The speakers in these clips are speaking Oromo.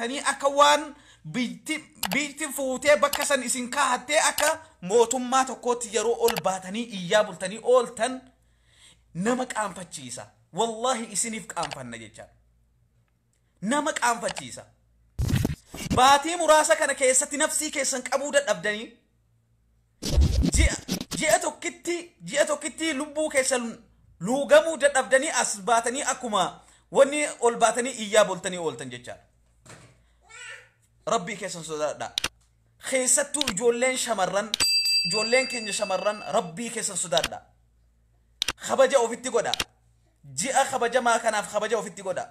baatanii akka waan biitti fuutee bakka san isin kaahattee akka mootummaa tokkootti yeroo ol baatanii iyyaa bultanii ooltan nama qaanfachiisa. Wallaahi isiniif qaanfanna jechaadha. Nama qaanfachiisa. Baatii muraasa kana keessatti nafsii keessan qabuu dadhabdanii ji'a tokkitti lubbuu keessan luugamuu dadhabdanii as baatanii akkuma wanni ol baatanii iyyaa bultanii ooltan jechaadha. Rabbii keessan sodaadha. Keessattuu ijoolleen shamarran, ijoolleen keenya shamarran, rabbii keessan sodaadha. Kabaja ofitti godha. Ji'a kabajamaa kanaaf kabaja ofitti godha.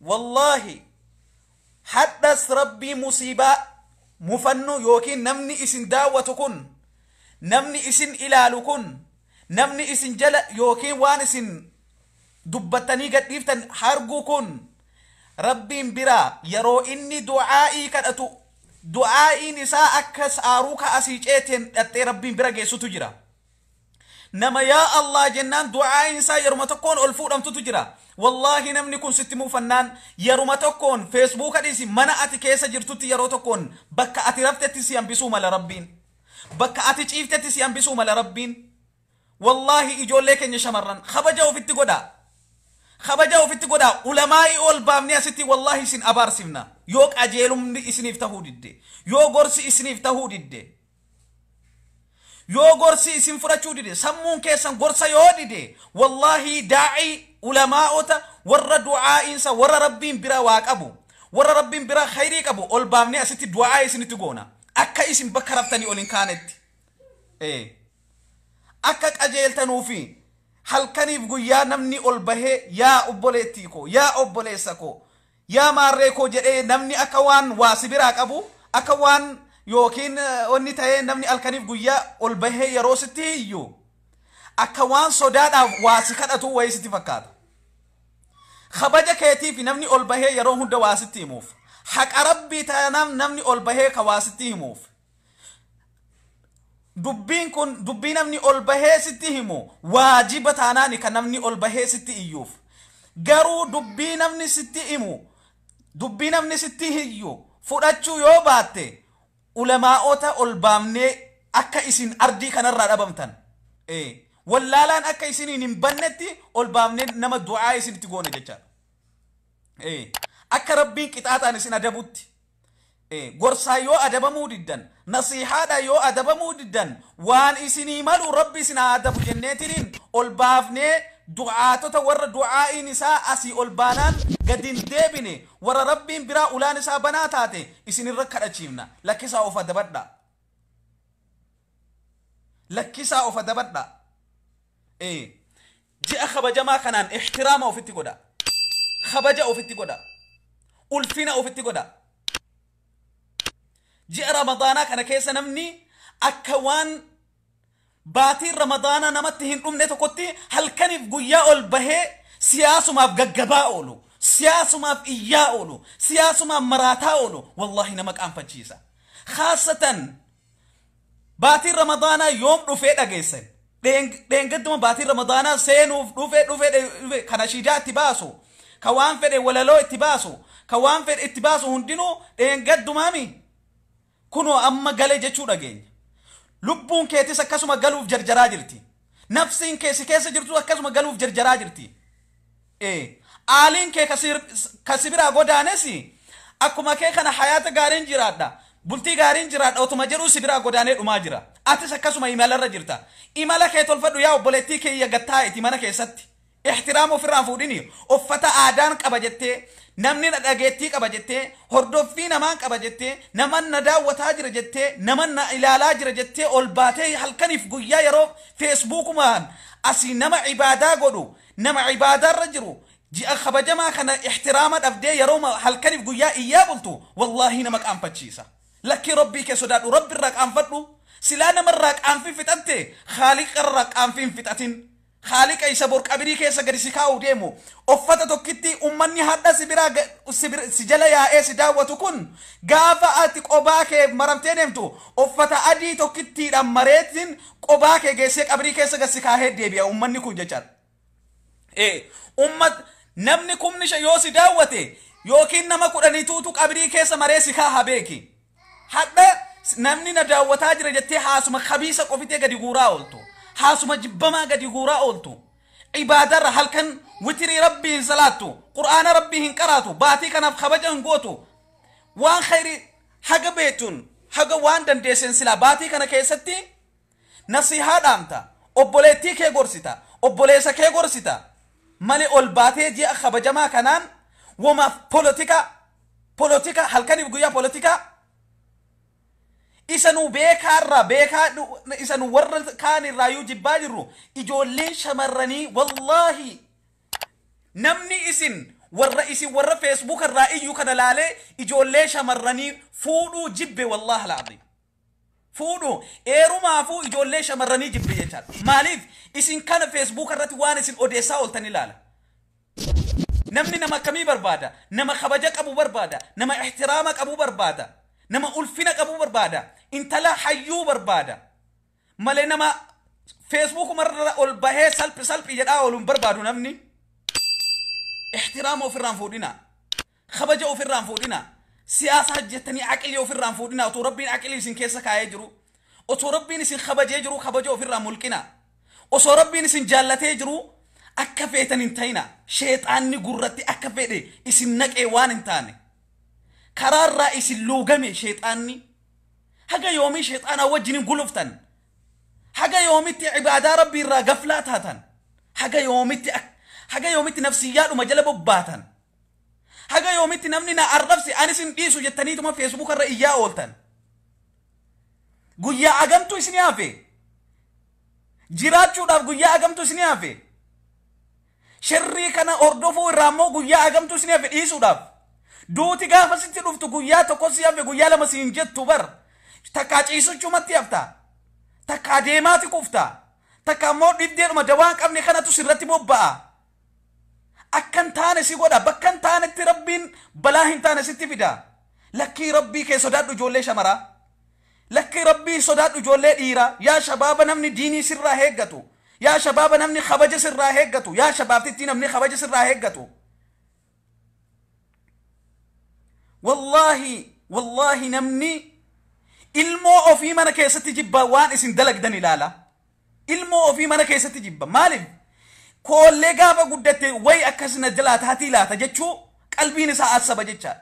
Wallaahi hadhas rabbii musiibaa mufannu yookiin namni isin daawwatu kun, namni isin ilaalu kun, namni isin jala yookiin waan isin dubbattanii gadhiiftan hargu kun rabbiin biraa yeroo inni du'aa'ii kadhatu du'aa'iin isaa akka saaruu ka asii ceeteen dhattee rabbiin bira geessutu jira. Nama yaa Allah jennaan du'aa'iin isaa yeruma tokkoon ol fuudhamtutu jira. Wallaahi namni kun sitti muufannaan yeruma tokkoon Feesbuuka dhiisi, mana ati keessa jirtutti yeroo tokkoon bakka ati raftetti si hambisuu mala rabbiin. Bakka ati ciiftetti si hambisuu mala rabbiin. Wallaahi ijoollee keenya shamarran, kabaja ofitti godhaa. Kabaja ofitti godhaa. Ulamaa'ii ol baafnee asitti wallaahi isin abaarsifna. Yoo qajeelumni isiniif tahuu didde. Yoo gorsi isiniif tahuu didde. Yoo gorsi isin fudhachuu dide, sammuun keessan gorsa yoo dide, wallaahi daa'ii ulamaa'ota warra du'aa'iinsa warra rabbiin bira waa qabu, warra rabbiin bira khayrii qabu ol baafnee asitti du'aa isinitti goona. Akka isin bakka raftanii ol hin kaanetti. Akka qajeeltanuufi halkaniif guyyaa namni ol bahee yaa obboleettii koo, yaa obboleessa koo, yaa maarree koo jedhee namni akka waan waa si biraa qabu, akka waan yookiin wanni ta'ee namni halkaniif guyyaa ol bahee yeroo sitti iyyu akka waan sodaadhaaf waa si kadhatu wayii sitti fakkaata. Kabaja keetiif namni ol bahee yeroo hunda waa sitti himuuf. Haqa rabbii taanaaf namni ol bahee ka waa sitti himuuf. Dubbiin kun dubbii namni ol bahee sitti himu waajiba taanaani kan namni ol bahee sitti iyyuuf. Garuu dubbii namni sitti himu, dubbii namni sitti iyyu fudhachuu yoo baatte ulamaa'ota ol baafnee akka isin ardii kanarraa dhabamtan. Wallaalaan akka isiniin hin bannetti ol baafnee nama du'aa isinitti goone jechaadha. Akka rabbiin qixaaxaan isin adabutti. Gorsaa yoo adabamuu diddan, nasiihaadha yoo adabamuu diddan, waan isinii malu rabbi isin haa adabu jenneetiniin ol baafnee du'aatota warra du'aa'iin isaa asii ol baanaan gadi hin deebine, warra rabbiin biraa ulaan isaa banaa taate isinirra kadhachiifna. Lakkisaa of adabadha. Lakkisaa of adabadha. Ji'a kabajamaa kanaan ixtiraama ofitti godha. Kabaja ofitti godha. Ulfina ofitti godha. Ji'a Ramadaanaa kana keessa namni akka waan baatiin Ramadaanaa namatti hin dhumne tokkotti halkaniif guyyaa ol bahee siyaasumaaf gaggabaa oolu, siyaasumaaf iyyaa oolu, siyaasumaaf maraataa oolu wallaahi nama qaanfachiisa. Khaasatan baatiin Ramadaanaa yoom dhufee dhageessan? Dheengadduma baatiin Ramadaanaa seenuuf dhufee dhufee dhufee kana shiidaa itti baasu, ka waan fedhe walaloo itti baasu, ka waan fedhe itti baasu hundinuu dheengaddumaami. Kunoo amma galee jechuu dhageenya. Lubbuun keetis akkasuma galuuf jarjaraa jirti. Nafsiin kee si keessa jirtu akkasuma galuuf jarjaraa jirti. Aaliin kee ka si biraa godaanes akkuma kee kana hayaata gaariin jiraadha. Bultii gaariin jiraadha otuma jedhuu si biraa godaanee dhumaa jira. Atis akkasuma imalarra jirta. Imala kee tolfadhu yaa obboleettii kiyya gattaa'iti mana keessatti. Ixtiraama ofirraa fuudhini. Uffata aadaan qaba jettee, namni na dhageettii qaba jettee, hordoffii namaan qaba jettee, naman na daawwataa jira jettee, naman na ilaalaa jira jettee ol baatee halkaniif guyyaa yeroo feesbuukumaan asii nama ibaadaa godhu, nama ibaadaarra jiru, ji'a kabajamaa kana ixtiraama dhabdee yeroo halkaniif guyyaa iyyaa bultu wallaahi nama qaanfachiisa. Lakkii rabbii kee sodaadhu, rabbi irraa qaanfadhu. Silaa namarraa qaanfii fixatte, haaliqa irraa qaanfii hin fixatin. Haaliqa isa bor qabirii keessa gadi si kaa'u deemu. Uffata tokkitti ummanni hadha si biraa si jala yaa'ee si daawwatu kun gaafa ati qobaa kee maramtee deemtu uffata adii tokkittiidhaan mareetiin qobaa kee geessee qabirii keessa gad si kaahee deebi'a ummanni kun jechaadha. Ummat Namni 5,000 yoo si daawwate yookiin nama 10tuutu qabrii keessa maree si kaaha beeki. Hadha namni na daawwataa jira jettee haasuma kabiisa qofitee gadi guuraa ooltu. Haasuma jibbamaa gadi guuraa ooltu. Ibaadarra halkan witirii rabbii hin salaattu. Qur'aana rabbii hin qaraatu. Baatii kanaaf kabaja hin gootu. Waan khayrii haga beektuun haga waan dandeesseen silaa baatii kana keessatti nasihaa dhaamta. Obboleettii kee gorsita. Obboleessa kee gorsita. Malee ol baatee ji'a kabajamaa kanaan womaaf polotika halkaniif guyyaa polotika isa nu beekaarraa beekaa isa nu warra kaan irraayyuu jibbaa jirru ijoolleen shamarranii wallaahi namni isin warra feesbuuk irraa iyyuu kana laalee ijoollee shamarranii fuudhuu jibbe wallaahi alazim. Fuudhuu eerumaafuu ijoollee shamarranii jibbe jechaadha. Maaliif isin kana feesbuuk irratti waan isin odeessaa ooltan ilaala. Namni nama akkamii barbaada? Nama kabaja qabu barbaada. Nama ihtiraama qabu barbaada. Nama ulfina qabu barbaada. Intala hayyuu barbaada. Malee nama feesbuukumarra ol bahee salphi salphi jedhaa ooluun barbaadu namni. Ihtiraama ofirraan fuudhina. Kabaja ofirraan fuudhina. Siyaasa jettanii aqlii ofirraan fuudhina. Otoo rabbiin aqlii isin keessa kaa'ee jiru. Otoo rabbiin isin kabajee jiru kabaja ofirraan mulqina. Osoo rabbiin isin jaallatee jiru akka feetan hin ta'ina. Sheexaanni gurratti akka fedhe isin naqee waan hin taane. Karaarraa isin luugame sheexaanni. Haga yoomii sheexaanaa wajjin hin guluftan. Haga yoomitti ibaadaa rabbii irraa gaflaa taatan. Haga yoomitti nafsiyyaadhuma jala bobbaatan. Haga yoomitti namni na arrabse anis hin dhiisu jettaniituma feesbuuk irra iyyaa ooltan. Guyyaa agamtu isin hafe. Jiraachuudhaaf guyyaa agamtu isin hafe. Sirrii kana hordofuu irraa immoo guyyaa agamtu isin hafe dhiisuudhaaf. Duuti gaafa sitti dhuftu guyyaa tokko si hafe guyyaa lama si hin jettu bar. Takkaa ciisuchumatti hafta. Takkaa deemaati kufta. Takka immoo dhibdeedhuma dawaa hin qabne kanatu sirratti bobba'a. Akkan taane si godha. Bakka hin taanetti rabbiin balaa hin taane sitti fida. Lakkii rabbii kee sodaadhu ijoollee shamaraa. Lakkii rabbii sodaadhu ijoollee dhiiraa. Yaa shabaaba namni diinii sirraa eeggatu. Yaa shabaaba namni kabaja sirraa eeggatu. Yaa shabaabtitti namni kabaja sirraa eeggatu. Wallaahi wallaahi namni ilmoo ofii mana keessatti jibba waan isin dalagdan ilaala. Ilmoo ofii mana keessatti jibba. Maaliif? Koollee gaafa guddatte wayi akkasina jalaa taatii laata jechuu qalbiin isaa asaba jechaadha.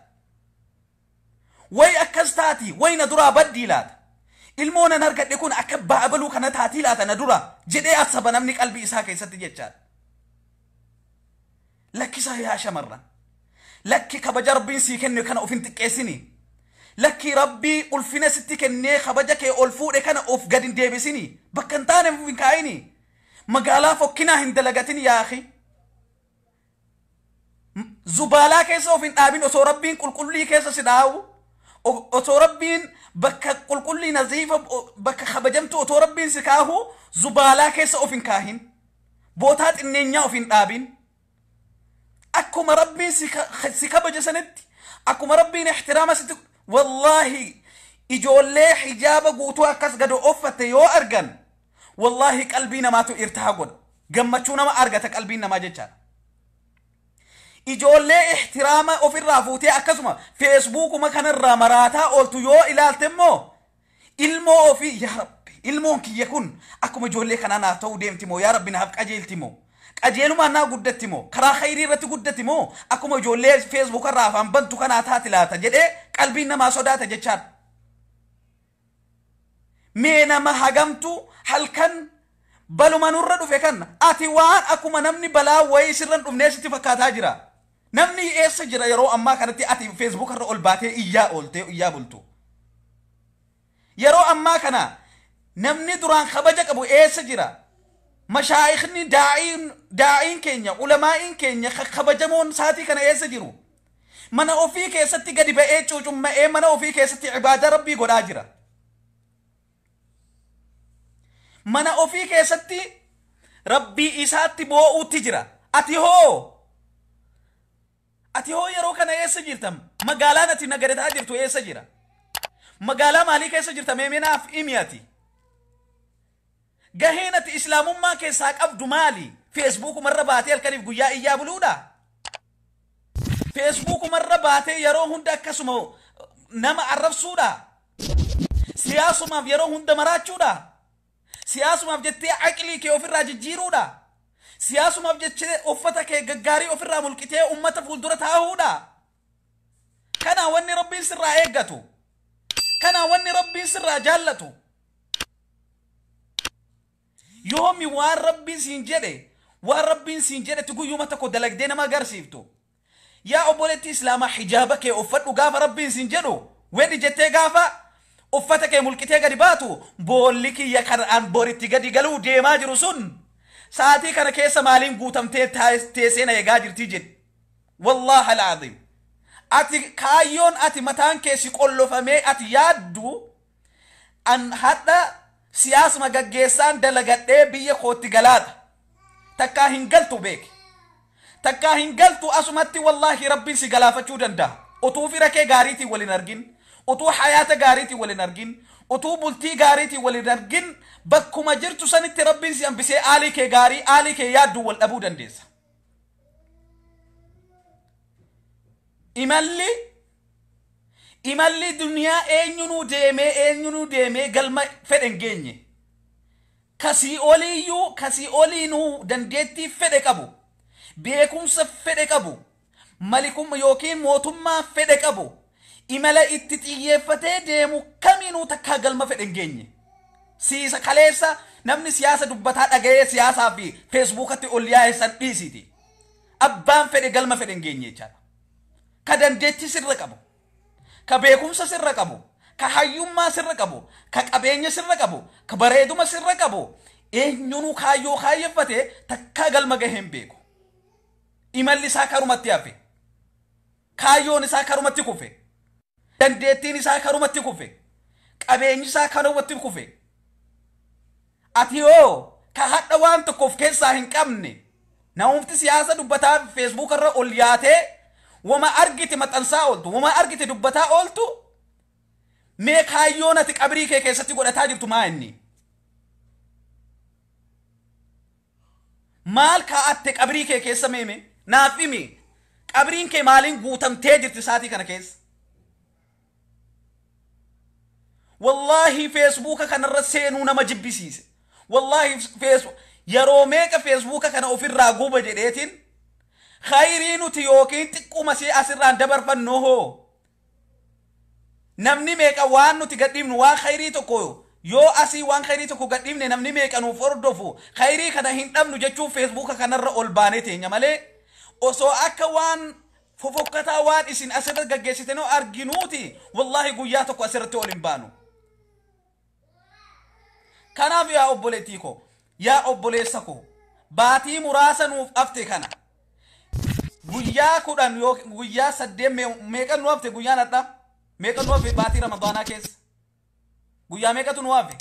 Wayi akkas taati wayi na duraa baddii laata. Ilmoo nan argadhe kun akka baabaluu kana taatii laata na dura jedhee asaba namni qalbii isaa keessatti jechaadha. Lakkisaa yaa shamarran. Lakki kabaja rabbiin sii kenne kana of hin xiqqeessini. Lakki rabbii ulfina sitti kennee kabaja kee ol fuudhe kana of gad hin deebisini. Bakka hin taane hin kaa'ini. Magaalaa fokkinaa hin dalagatin yaaqi. Zubaalaa keessa of hin dhaabin osoo rabbiin qulqullii keessa si dhaabu. Osoo rabbiin bakka qulqullii naziifa bakka kabajamtu otoo rabbiin si kaahu zubaalaa keessa of hin kaahin. Bootaa xinneenyaa of hin dhaabin. Akkuma rabbiin si kabaja sanitti akkuma rabbiin ihtiraama sitti wallaahi ijoollee hijaaba guutuu akkas gad uffatte yoo argan wallaahi qalbii namaatu irtaa godha. Gammachuu nama argata qalbiin namaa jechaadha. Ijoollee ihtiraama ofirraa fuutee akkasuma feesbuukuma kanarraa maraataa ooltu yoo ilaalte immoo ilmoo ofii yaa rabbi ilmoon kiyya kun akkuma ijoollee kanaa naaf ta'uu deemti moo yaa rabbi naaf qajeelti moo qajeelumaan naa guddatti moo karaa khayrii irratti guddatti moo akkuma ijoollee feesbuuk irraa afaan bantu kanaa taati laata jedhee qalbiin namaa sodaata jechaadha. Mee nama hagamtu halkan baluma nurra dhufe kan ati waan akkuma namni balaa wayii sirra hin dhufnee sitti fakkaataa jira. Namni eessa jira yeroo ammaa kanatti ati feesbuuk irra ol baatee iyyaa ooltee iyyaa bultu. Yeroo ammaa kana namni duraan kabaja qabu eessa jira? Mashaayikni daa'iin keenya ulamaa'iin keenya kabajamoon saatii kana eessa jiru? Mana ofii keessatti gadi ba'ee cuucumma'ee mana ofii keessatti ibaadaa rabbii godhaa jira. Mana ofii keessatti rabbii isaatti boo'uutti jira. Ati hoo yeroo kana eessa jirta? Magaalaan ati nagadataa jirtu eessa jira? Magaalaa maalii keessa jirta? Mee naaf himi ati. Gaheen ati islaamummaa keessaa qabdu maali? Feesbuukumarra baatee halkaniif guyyaa iyyaa buluudha? Feesbuukumarra baatee yeroo hunda akkasuma nama arrabsuudha. Siyaasumaaf yeroo hunda maraachuudha. Siyaasumaaf jettee aqlii kee ofirraa jijjiiruudha. Siyaasumaaf jettee uffata kee gaggaarii ofirraa mulqitee ummata fuuldura taa'uudha. Kana wanni Rabbiin sirraa eeggatu. Kana wanni Rabbiin sirraa jaallatu. Yoomi waan Rabbiin siin jedhe, waan Rabbiin siin jedhetti guyyuma tokko dalagdee nama agarsiiftu. Yaa obboleettii Islaamaa, hijaaba kee uffadhu gaafa Rabbiin siin jedhu, wedhi jettee gaafa uffata kee mulqitee gadi baatu, boolli kiyya kan an boritti gadi galuu deemaa jiru sun sa'aatii kana keessa maaliin guutamtee teessee na eegaa jirtii jedhi. Wallaahi al'aziim. Ati kaayyoon ati mataan kee si qollofamee ati yaaddu an hadha siyaasuma gaggeessaan dalagadhee biyya kootti galaadha. Takkaa hin galtu beeki. Takkaa hin galtu, asumatti wallaahi Rabbiin si galaafachuu danda'a. Utuu fira kee gaariitiin waliin argin, utuu hayaata gaariitiin waliin argin, utuu bultii gaariitiin waliin argin, bakkuma jirtu sanitti Rabbiin si hambisee aalii kee gaarii, aalii kee yaaddu wal dhabuu dandeessa. Imalli duniyaa eenyunuu deemee galma fedhe hin geenye. Kasii oliiyyuu, kasii oliinuu dandeettii fedhe qabu, beekumsa fedhe qabu, malikum yookiin mootummaa fedhe qabu, imala itti xiyyeeffatee deemu kamiinuu takkaa galma fedhe hin geenye. Siisa kaleessa namni siyaasa dubbataa dhaga'ee siyaasaa fi feesbuukatti ol yaa'e san dhiisiiti. Abbaan fedhe galma fedhe hin geenye jechaadha. Ka dandeettii sirra qabu, ka beekumsa sirra qabu, ka hayyummaa sirra qabu, ka qabeenya sirra qabu, ka bareeduma sirra qabu, eenyunuu kaayyoo kaayyeffate takkaa galma gahee hin beeku. Imalli isaa karumatti hafe. Kaayyoon isaa karumatti kufe. Dandeettiin isaa karumatti kufe. Qabeenyi isaa karumatti kufe. Ati hoo, ka hadha waan tokko of keessaa hin qabne, namumti siyaasa dubbataa feesbuuk irra ol yaatee wama argite maxxansaa ooltu, wama argite dubbataa ooltu, mee kaayyoon ati qabrii kee keessatti godhataa jirtu maa inni? Maal kaa'atte qabrii kee keessa? Meeme naaf himi. Qabriin kee maaliin guutamtee jirti saatii kana keessa? Wallaahi feesbuuka kanarra seenuu nama jibbisiise. Wallaahi yeroo meeqa feesbuuka kana ofirraa guba jedheetiin, khayrii nuti yookiin xiqquma si asirraan dabarfannu hoo, namni meeqa waan nuti gadhiifnu, waan khayrii tokko yoo asii waan khayrii tokko gadhiifne namni meeqa nuuf hordofu, khayrii kana hin dhabnu jechuun feesbuuka kanarra ol baanee teenya malee, osoo akka waan fofokkataa waan isin asirra gaggeessitanoo arginuuti wallaahi guyyaa tokko asirratti ol hin baanu. Kanaaf yaa obboleettii koo, yaa obboleessa koo, baatii muraasa nuuf hafte kana, guyyaa 10 yookiin guyyaa 8, meeqa nu hafte? Guyyaan hadha meeqa nu hafe? Baatii Ramadaanaa keessa guyyaa meeqatu nu hafe?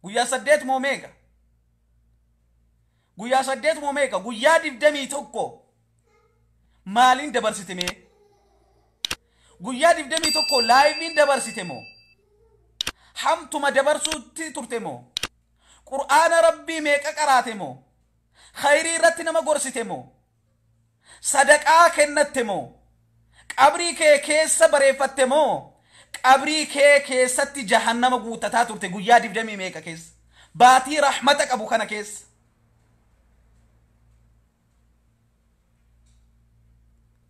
Guyyaa 8 moo meeqa? Guyyaa 8 moo meeqa? Guyyaa 21 maaliin dabarsite mee? Guyyaa 21 liveiin dabarsite moo, hamtuma dabarsuutti turte moo, Qur'aana Rabbii meeqa qaraate moo, khayrii irratti nama gorsite moo, sadaqaa kennatte moo, qabrii kee keessa bareeffatte moo, qabrii kee keessatti jahannama guuttataa turte guyyaa digdamii meeqa keessa, baatii rahmata qabu kana keessa?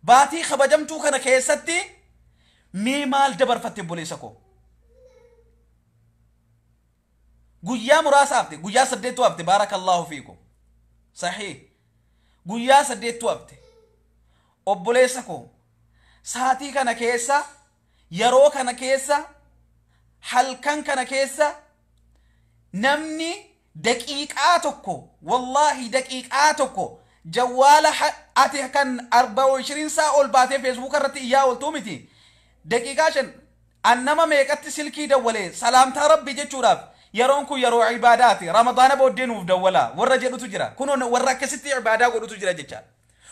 Baatii kabajamtuu kana keessatti mee maal dabarfatte, obboleessa koo? Guyyaa muraasa hafte, guyyaa 8tu hafte. Baarakallahu fiikum. Sahii, guyyaa 8tu hafte, obboleessa koo. Saatii kana keessa, yeroo kana keessa, halkan kana keessa namni daqiiqaa tokko, wallaahi daqiiqaa tokko jawwaala ati kan 24 saa ol baatee feesbuuka irratti iyyaa ooltuu miti, daqiiqaa 5 an nama meeqatti silkii dawwalee salaamtaa Rabbi jechuudhaaf, yeroon kun yeroo ibaadaati, Ramadaana booddee nuuf dawwalaa warra jedhutu jira. Kunoo warra akkasitti ibaadaa godhutu jira jechaadha,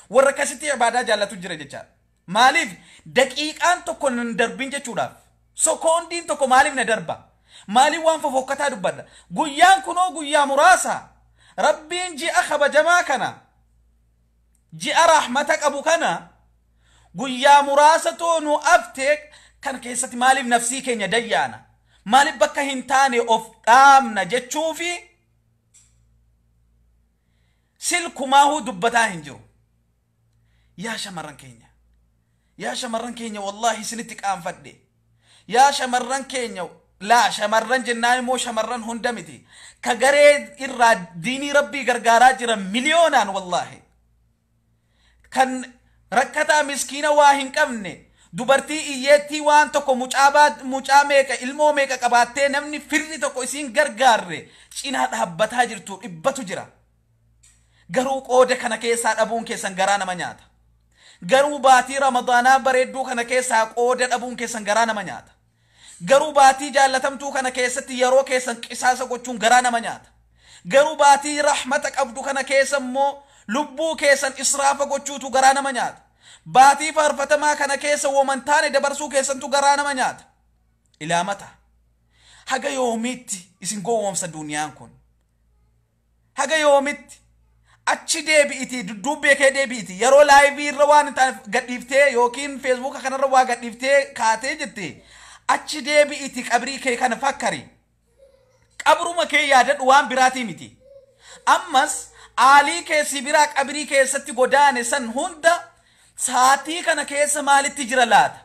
warra akkasitti ibaadaa jaallatu jira jechaadha. Maaliif daqiiqaan tokko nan darbin jechuudhaaf, sekoondiin tokko maaliif na darba, maaliif waan fofokkataa dubbadha? Guyyaan kunoo guyyaa muraasa. Rabbiin ji'a kabajamaa kana, ji'a rahmata qabu kana, Guyyaa muraasatu nu aftee kan keessatti maaliif nafsii keenya dayyaana? Maaliif bakka hin taane of dhaamna jechuufi silkumaahuu dubbataa hin jiru. Yaa shamarran keenya, yaa shamarran keenya, wallaahi isinitti qaanfadhe. Yaa shamarran keenya, laa shamarran jennaan immoo shamarran hunda miti. Ka garee irraa diinii Rabbii gargaaraa jiran miliyoonaan, wallaahi. Kan rakkataa miskiina waa hin qabne, dubartii iyyeettii waan tokko mucaa meeqa, ilmoo meeqa qabaattee namni firri tokko isiin gargaarre cinaa dhaabbataa jirtu dhibbatu jira. Garuu qooda kana keessaa dhabuun keessan garaa nama nyaata. Garuu baatii Ramadaanaa bareedduu kana keessaa qooda dhabuun keessan garaa nama nyaata. Garuu baatii jaallatamtuu kana keessatti yeroo keessan qisaasa gochuun garaa nama nyaata. Garuu baatii rahmata qabdu kana keessa immoo lubbuu keessan israafa gochuutu garaa nama nyaata. Baatii faarfatamaa kana keessa womantaane dabarsuu keessantu garaa nama nyaata. Ilaamata. Haga yoomiitti isin gowwoomsa duniyaan kun? Haga yoomitti? Achi deebi'iti, dudduubbee kee deebi'iti. Yeroo live irra waan hin taane gadhiiftee yookiin Facebooka kanarra waa gadhiiftee kaatee jette, achi deebi'iti, qabrii kee kana fakkari. Qabruma kee yaadadhu, waan biraatii miti. Ammas aalii kee si biraa qabrii keessatti godaane san hunda saatii kana keessa maalitti jira laata?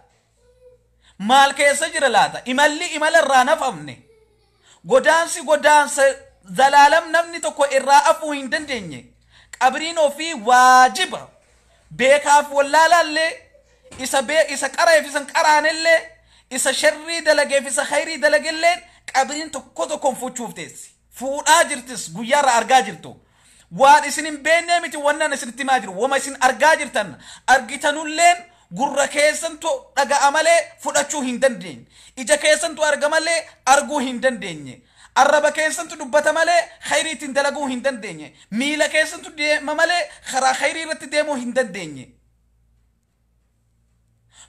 Maal keessa jira laata? Imalli imala irraa nafamne. Godaansi godaansa zalaalam namni tokko irraa afuu hin dandeenye. Qabriin ofii waajiba. Beekaaf wallaalaallee, isa bee isa qareef isa hin qaraanellee, isa sharrii dalageef isa khayrii dalagellee qabriin tokko tokkoon fuuchuuf teessi. Fuudhaa jirtis, guyyaarra argaa jirtu. Waan isin hin beeknee miti wannan isinitti himaa jiru. Wama isin argaa jirtan argitanulleen gurra keessantu dhaga'a malee fudhachuu hin dandeenye. Ija keessantu arga malee arguu hin dandeenye. Arraba keessantu dubbata malee khayrii ittiin dalaguu hin dandeenye. Miila keessantu deema malee karaa khayrii irratti deemuu hin dandeenye.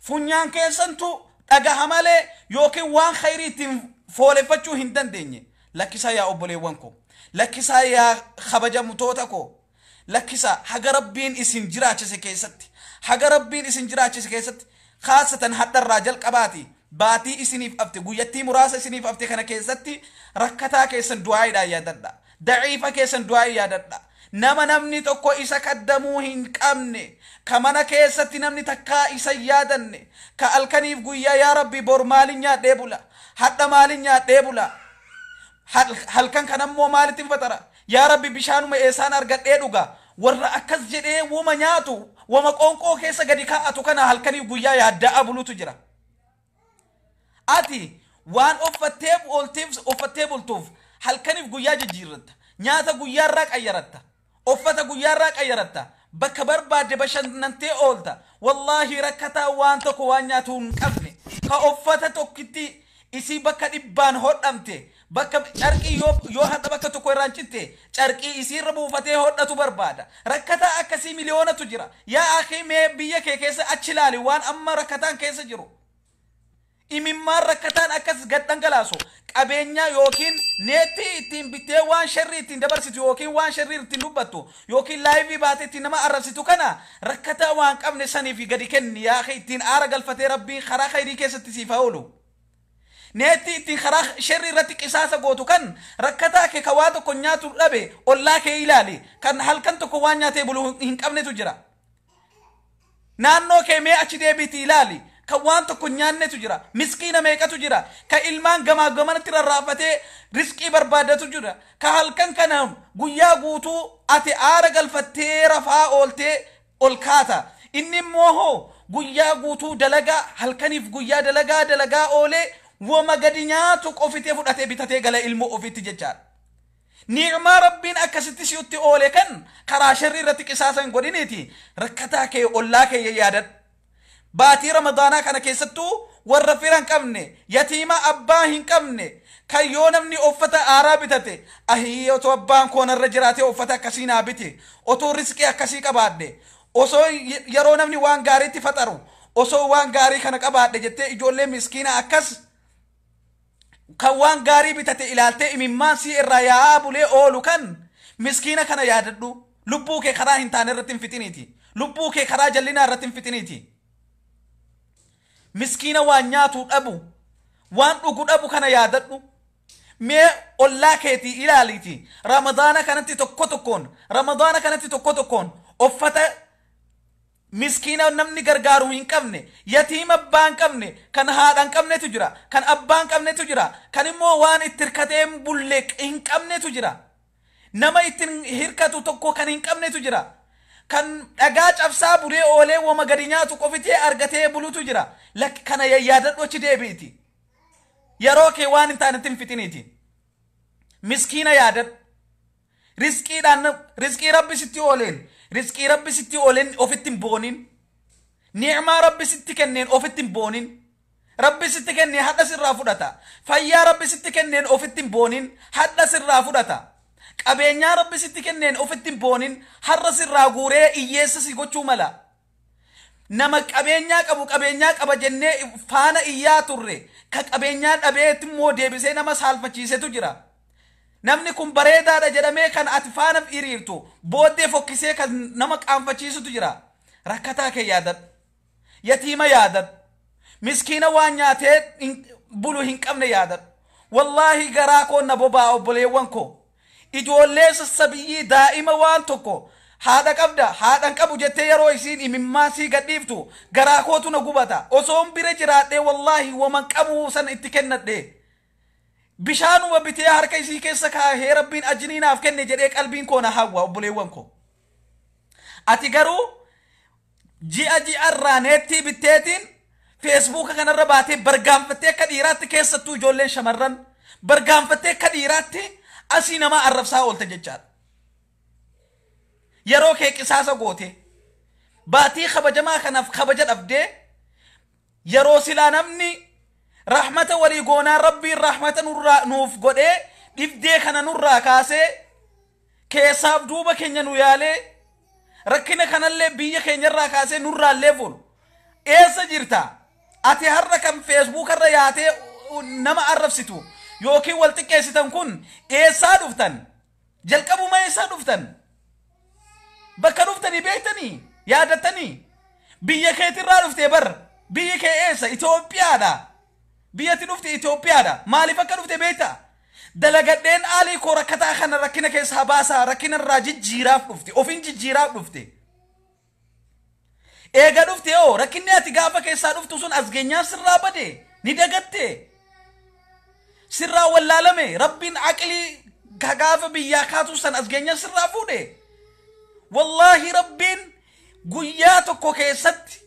Funyaan keessantu dhagaha malee yookiin waan khayrii ittiin fooleffachuu hin dandeenye. Lakkisaa yaa obboleewwan koo. Lakkisaa yaa kabajamtoota koo. Lakkisaa, haga Rabbiin isin jiraachise keessatti. Haga Rabbiin isin jiraachise keessatti, khaasatan hadharraa jalqabaati. Baatii isiniif afte, guyyattii muraasa isiniif afte kana keessatti rakkataa keessan du'aayiidhaan yaadadha. Daciifa keessan du'aayii yaadadha. Nama namni tokko isa kaddamuu hin qabne, ka mana keessatti namni takkaa isa yaadanne, ka halkaniif guyyaa yaa Rabbi bor maalin nyaadhee bula, hadha maalin nyaadhee bula, halkan kanammoo maalitti fatara, yaa Rabbi bishaanuma eessaan argadhee dhuga, warra akkas jedhee wama nyaatu, wama qoonqoo keessa gadi kaa'atu kana halkaniif guyyaa yaaddaa bulutu jira. Ati waan uffattee oolteef, uffattee bultuuf halkaniif guyyaa jijjiirratta. Nyaata guyyaarraa qayyaratta. Uffata guyyaarraa qayyaratta. Bakka barbaadde bashannantee oolta. Wallaahi rakkataa waan tokko waan nyaatu hin qabne, ka uffata tokkitti isii bakka dhibbaan hodhamte, bakka carqii yoo hadha bakka tokko irraan citte carqii isiirra buufatee hodhatu barbaada. Rakkataa akkasii miliyoonatu jira. Yaa akii, mee biyya kee keessa achi ilaali waan amma rakkataan keessa jiru. Imimmaan rakkataan akkas gad dhangalaasu qabeenya yookiin neetti ittiin bittee waan sharrii ittiin dabarsitu yookiin waan sharrii ittiin dubbattu yookiin live baatee ittiin nama arrabsitu kana rakkataa waan qabne saniif gadi kenni, yaa akhi, ittiin aara galfatee Rabbiin karaa khayrii keessatti siif haa oolu. Neetti ittiin karaa sharrii irratti qisaasa gootu kan rakkataa kee ka waa tokko nyaatu dhabe ollaa kee ilaali, kan halkan tokko waan nyaatee bulu hin qabnetu jira. Naannoo kee mee achi deebiitii ilaali. Kan waan tokko nyaannetu jira. Miskiina meeqatu jira. Kan ilmaan gamaa gamanatti rarraafatee riskii barbaadatu jira. Ka halkan kana guyyaa guutuu ati aara galfattee rafaa ooltee ol kaata. Inni immoo hoo guyyaa guutuu dalagaa, halkaniif guyyaa dalagaa dalagaa oolee wama gadi nyaatu qofitee fudhatee bitatee gala ilmoo ofiitti jechaadha. Ni'maa Rabbiin akkasitti si'utti oole kan karaa sharrii irratti qisaasa hin godhiniiti. Rakkataa kee ollaa kee yaadadhu. Baatii Ramadaanaa kana keessattuu warra fira hin qabne, yatiima abbaa hin qabne, kan yoo namni uffata aaraa bitate, ahii, otoo abbaan koo narra jiraatee uffata akkasii naa bite, otoo riskii akkasii qabaadhe, osoo yeroo namni waan gaariitti faxaru, osoo waan gaarii kana qabaadhe jettee ijoollee miskiina akkas kan waan gaarii bitate ilaaltee imimmaan sii irraa yaa'aa bulee oolu kan miskiina kana yaadadhu. Lubbuu kee karaa hin taane irratti hin fixiniiti. Lubbuu kee karaa jallinaa irratti hin fixiniiti. Miskiina waan nyaatu dhabu, waan dhugu dhabu kana yaadadhu. Mee ollaa keetii ilaaliiti. Ramadaana kanatti tokko tokkoon, Ramadaana kanatti tokko tokkoon uffata miskiina namni gargaaru hin qabne, yatiima abbaa hin qabne, kan haadha hin qabnetu jira, kan abbaa hin qabnetu jira, kan immoo waan itti hirkatee hin bulle hin qabnetu jira. Nama ittiin hirkatu tokko kan hin qabnetu jira. Kan dhagaa cabsaa bulee oolee wama gadi nyaatu qofitee argatee bulutu jira. Lakki kana yaadadhu, achi deebi'iti. Yeroo kee waan hin taanetti hin fixiniiti. Miskiina yaadadhu. Rizqiidhaan, rizqii Rabbi sitti ooleen, rizqii Rabbi sitti ooleen ofitti hin boonin. Ni'maa Rabbi sitti kenneen ofitti hin boonin. Rabbi sitti kennee hadha sirraa fudhata. Fayyaa Rabbi sitti kenneen ofitti hin boonin, hadha sirraa fudhata. Qabeenyaa Rabbi sitti kenneen ofitti hin boonin, har'a sirraa guuree hiyyeessa si gochuu mala. Nama qabeenyaa qabu qabeenyaa qaba jennee faana iyyaa turre, ka qabeenyaa dhabeetti immoo deebisee nama saalfachiisetu jira. Namni kun bareedaadha jedhamee kan ati faana hiriirtu booddee fokkisee kan nama qaanfachiisutu jira. Rakkataa kee yaadadhu. Yatiima yaadadhu. Miskiina waan nyaatee bulu hin qabne yaadadhu. Wallaahi garaa koo na bobaa, obboleewwan koo. Ijoollee sassabiyyii daa'ima waan tokko haadha qabda, haadhan qabu jettee yeroo isiin imimmaa sii gadhiiftu garaa kootu na gubata. Osoon bira jiraadhee wallaahi waman qabu san itti kennadhe. Bishaanuma bitee harka isii keessa kaahee Rabbiin ajinii naaf kenne jedhee qalbiin koo na hawwa, obboleewwan koo. Ati garuu ji'a ji'arraa neettii bitteetiin Feesbuuka kanarra baatee bargaanfattee akka dhiiraatti, keessattuu ijoolleen shamarran bargaanfattee akka dhiiraatti asii namaa arrabsaa oolte jechaadha. Yeroo kee qisaasa goote, baatii kabajamaa kanaaf kabaja dhabdee, yeroo silaa namni rahmata walii goonaa Rabbiin rahmata nurraa nuuf godhee dhibdee kana nurraa kaasee keessaaf duuba keenya nu yaalee rakkina kanallee biyya keenyarraa kaasee nurraallee fuudhu. Eessa jirta? Ati har'a kan Feesbuukarra yaatee nama arrabsitu yookiin wal xiqqeessitan kun eessaa dhuftan? Jalqabuma eessaa dhuftan? Bakka dhuftanii beektanii? Yaadattanii? Biyya keetirraa dhuftee bar. Biyyi kee eessa? Itoophiyaadha. Biyyatti dhufte Itoophiyaadha. Maaliif akka dhufte beektaa? Dalagadheen aalii koo rakkataa kana rakkina keessaa baasaa, rakkina irraa jijjiiraaf dhufte. Ofiin jijjiiraaf dhufte. Eega dhufte hoo rakkinni ati gaafa keessaa dhuftu sun as geenyaan sirraa bade, ni dagatte. Sirraa wallaalame. Rabbiin aqlii gaafa biyyaa kaatu san as geenyaan sirraa fuudhe. Wallaahi Rabbiin guyyaa tokko keessatti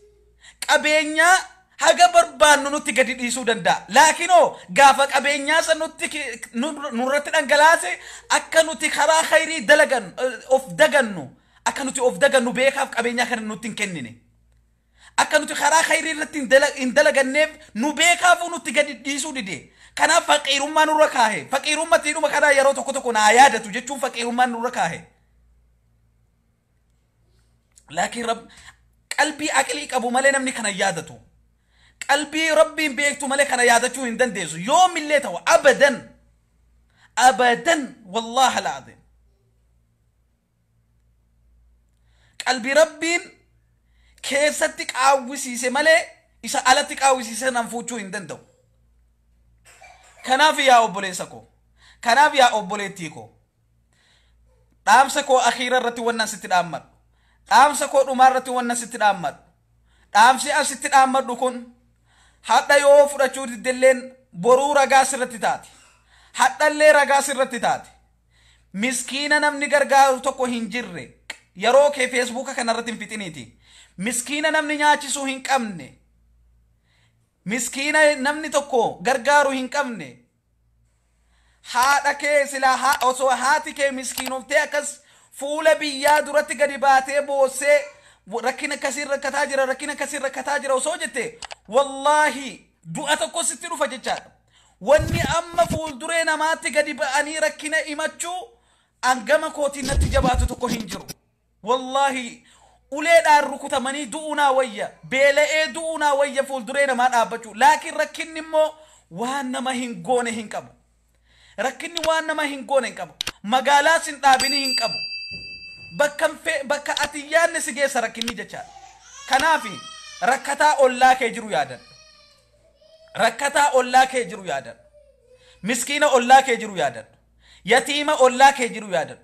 qabeenyaa haga barbaannu nutti gadi dhiisuu danda'a. Laakiinoo gaafa qabeenyaa san nutti nurratti dhangalaase akka nuti karaa khayrii dalagan of dagannu, akka nuti of dagannu beekaaf qabeenyaa kana nutti hin kennine. Akka nuti karaa khayrii irratti hin dalaganneef nu beekaafuu nutti gadi dhiisuu dide. Kanaaf faqiirummaa nurra kaahe. Faqiirummatti dhuma kanaa yeroo tokko tokko naa yaadatu jechuun faqiirummaa nurra kaahe. Laakiin qalbii aqlii qabu malee namni kana yaadatu. Qalbii Rabbiin beektu malee kana yaadachuu hin dandeessu. Yoomillee ta'u abadan. Abadan, wallaahi alazim. Qalbii Rabbiin keessatti qaawwisiise malee isa alatti qaawwisiise nan fuuchuu hin danda'u. Kanaaf yaa obboleessa koo, kanaaf yaa obboleettii koo, dhaamsa koo akhiira irratti wannan sitti dhaammadhu, dhaamsa koo dhumaa irratti wannan sitti dhaammadhu, dhaamsi an sitti dhaammadhu kun hadha yoo fudhachuu diddelleen boruu ragaa sirratti taati. Hadhallee ragaa sirratti taati. Miskiina namni gargaaru tokko hin jirre yeroo kee Feesbuuka kanarratti hin fixiniiti. Miskiina namni nyaachisuu hin qabne, miskiina namni tokko gargaaru hin qabne, haadha kee silaa osoo haati kee miskiinoftee akkas fuula biyyaa duratti gadi baatee boossee rakkina akkasiin rakkataa jira, rakkina akkasiin rakkataa jira osoo jette, wallaahi du'a tokko sitti dhufa jechaadha. Wanni amma fuulduree namaatti gadi ba'anii rakkina himachuu hangama kootiin natti jabaatu tokko hin jiru. Wallaahi uleedhaan rukutamanii du'uu naa wayya, beela'ee du'uu naa wayya fuulduree namaa dhaabbachuu. Laakiin rakkinni immoo waan nama hin goone hin qabu. Rakkinni waan nama hin goone hin qabu. Magaalaas hin dhaabinii hin qabu. Bakka ati yaadne si geessa rakkinni jechaadha. Kanaaf rakkataa ollaa kee jiru yaadadhu. Rakkataa ollaa kee jiru yaadadhu. Miskiina ollaa kee jiru yaadadhu. Yatiima ollaa kee jiru yaadadhu.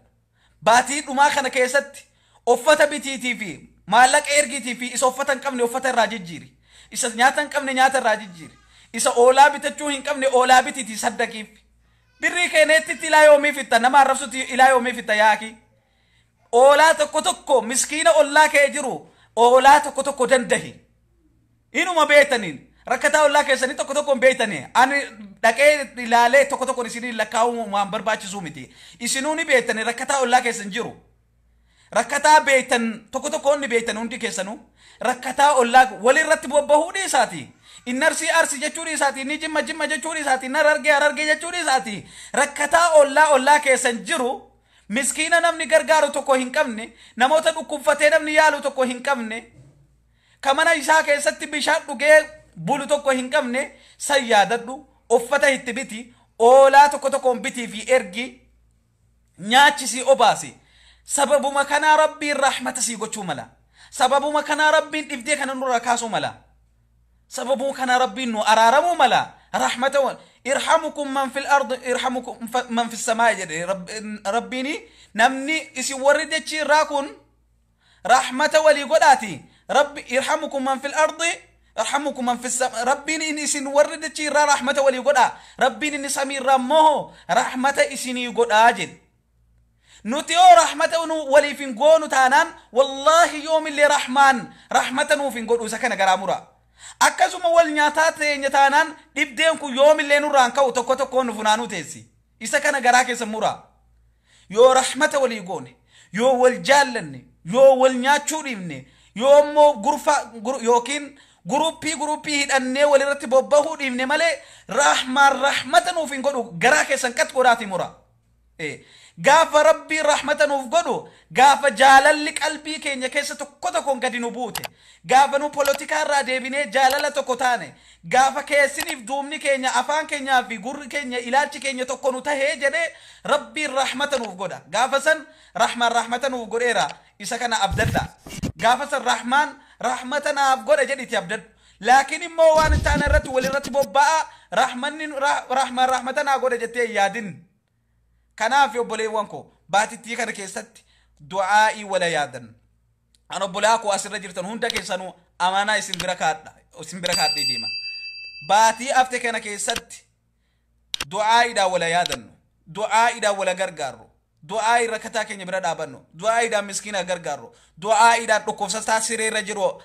Baatii dhumaa kana keessatti uffata bitiitii fi maallaqa ergiitii fi isa uffata hin qabne uffata irraa jijjiiri. Isa nyaata hin qabne nyaata irraa jijjiiri. Isa oolaa bitachuu hin qabne oolaa bitiitii saddaqiif. Birrii keeneettitti ilaa yoomii fitta nama arrabsutti ilaa yoomii fitta yaaki. Oolaa tokko tokko miskiina ollaa kee jiru oolaa tokko tokko dandahi. Inuma beektaniin rakkataa ollaa keessanii tokko tokko hin beektanii ani dhaqee ilaalee tokko tokko isinii lakkaa'uu waan barbaachisuu miti. Isinuu ni beektanii rakkataa ollaa keessan jiru. Rakkataa beektan tokko tokko ni beektan hundi keessanuu rakkataa ollaa walirratti bobbahuu dhiisaati. Inni arsii arsi jechuu dhiisaati. Inni jimma jimma jechuu dhiisaati. Inni harargee harargee jechuu dhiisaati. Rakkataa ollaa ollaa keessan jiru miskiina namni gargaaru tokko hin qabne namoota dhukkubfatee namni yaalu tokko hin qabne ka mana isaa keessatti bishaan dhugee bulu tokko hin qabne san yaadadhu uffata itti biti oolaa tokko tokkoon bitii fi ergi nyaachisii obaasi. Sababuma kanaa rabbiin rahmata sii gochuu mala. Sababuma kanaa rabbiin dhibdee kana nurraa kaasuu mala. Sababuma kanaa rabbiin nu araaramuu mala. Rahmata irhamukum man fil ardi irhamukum man fis samaa jedhe rabbiini namni isin warri dachii irraa kun rahmata walii godhaati. Rabbi irhamukum man fil ardi irhamukum man fis samaa rabbiin inni isin warri dachii irraa rahmata walii godhaa. Rabbiin inni samii irraa immoo rahmata isinii godhaa jedhe. Nuti yoo rahmata nu waliif hin goonu taanaan wallaahi yoomillee rahmaan rahmata nuuf hin godhu isa kana garaa mura. Akkasuma wal nyaataa teenya taanaan dhibdeen kun yoomillee nurraan ka'u tokko tokkoon nu funaanuu teessi. Isa kana garaa keessa mura. Yoo rahmata walii goone, yoo wal jaallanne, yoo wal nyaachuu dhiifne, yoo immoo gurfa yookiin guruppii hidhannee walirratti bobbahuu dhiifne malee rahmaan rahmata nuuf hin godhu garaa keessan qat godhaati mura. Gaafa rabbiin rahmata nuuf godhu gaafa jaalalli qalbii keenya keessa tokko tokkoon gadi nu buute gaafa nu polotikaa irraa deebinee jaalala tokko taane gaafa keessiniif duubni keenya afaan keenyaa fi gurri keenya ilaalchi keenya tokko nu tahee jedhee rabbiin rahmata nuuf godha. Gaafa san rahmaan rahmata nuuf godheera isa kana abdadha. Gaafa san rahmaan rahmata naaf godha jedhiti abdadhu. Laakiin immoo waan hin taane irratti walirratti bobba'a rahmaan rahmata naa godha jettee hin yaadin. Kanaaf obboleewwan koo baatittii kana keessatti du'aa'ii wala yaadan. An obbolaa koo asirra jirtan hunda keessanuu amaanaa isin bira kaadha isin bira kaadhee deema. Baatii hafte kana keessatti du'aa'iidhaan wala yaadannu, du'aa'iidhaan wala gargaarru, du'aa'ii rakkataa keenya bira dhaabannu, du'aa'iidhaan miskiina gargaarru, du'aa'iidhaan dhukkubsataa sireerra jiru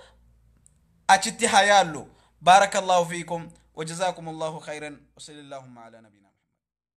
achitti haa yaallu. Baarakallahu fiikum wa jazaakumullahu khayran wa sallallahu ala nabiyina.